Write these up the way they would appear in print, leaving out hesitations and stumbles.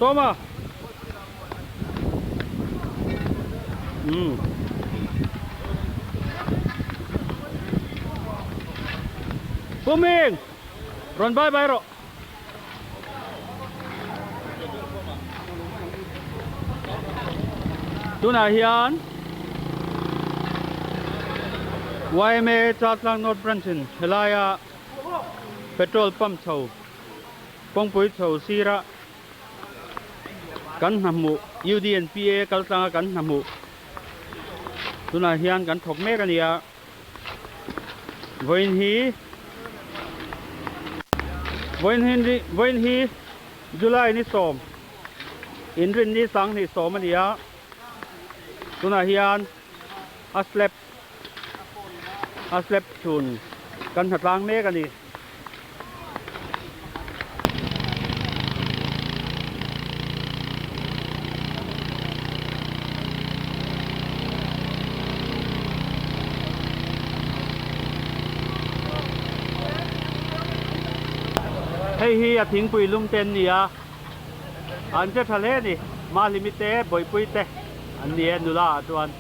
Sawma. Umm. Pu Ming, rawn bye bye rawh. Tunah hian yma Chaltlang North Branch in helaia petrol pump chho kawngpui chho sira kan hna hmuh UDNPA kaltlanga kan hna hmuh tunah hian kan thawk mek a ni a. Vawiin hi vawiin hi vawiin hi July ni sawm inrinni sanghnih sawm a ni a tunah hian a slab a slab chhun kan hnatlang mek a ni. Hei hi a thingpui lum te an ni a, an che tha hle a ni, Mahlimi te Bawihpui te an ni e nula ah chuan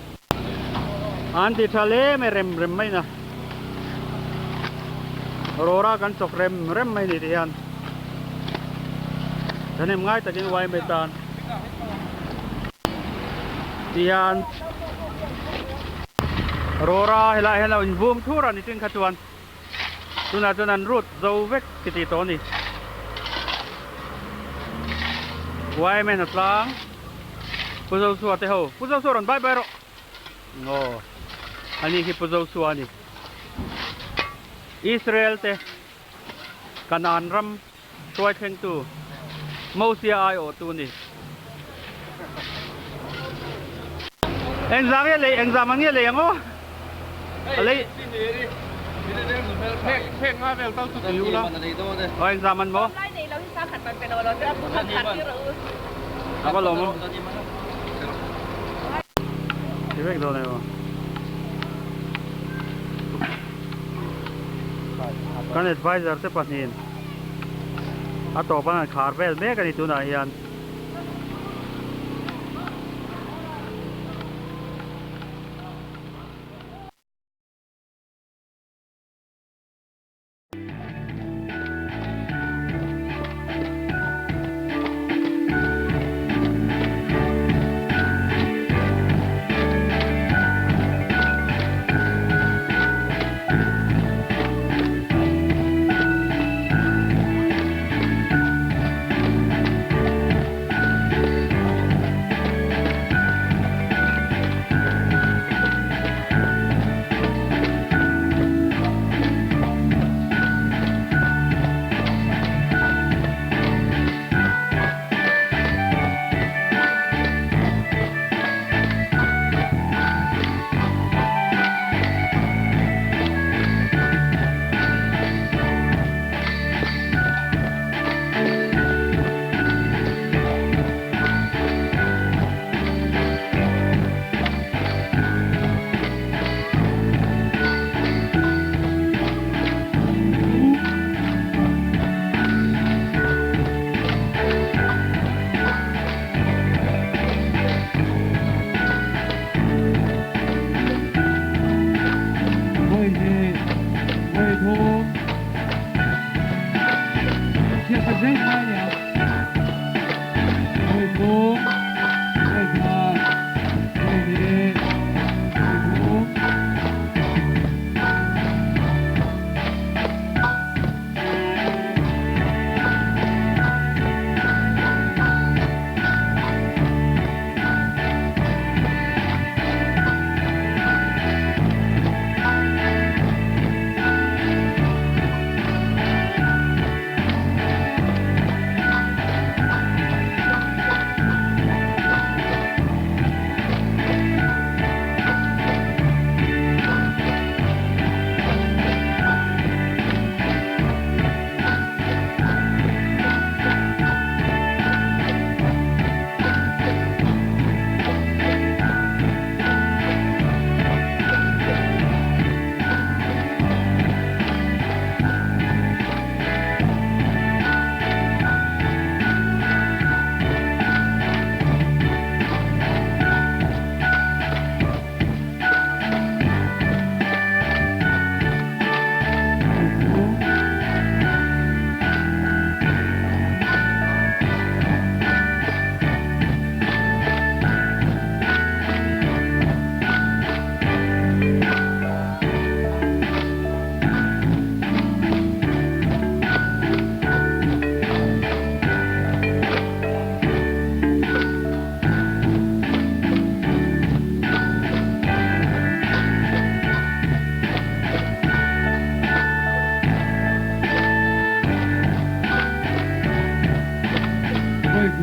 an ti tha hle mai rem rem mai na. Rawra kan chawk rem rem mai ni ti hian thahnem ngai takin uai mai tan ti hian rawra helaiah hian lo invum thur a ni chin kha chuan tunah chuan an rut zo vek ti tih tawh a ni uai mai hna tlang Pu Zosua te ho Pu Zosua rawn bye bye rawh. Aw ani hi Pu Zosua a ni. Israel te Kanaan ram hruai thlengtu Mosia aiawhtu a ni. Engzah nge lei engzah man nge lei ang aw? A lei Aw engzah man maw? A va lawm awm. Ti vek dawn emaw. Kan advisor te pahnihin a tawp an han khar vel mek a ni tunah hian.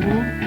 Uhum.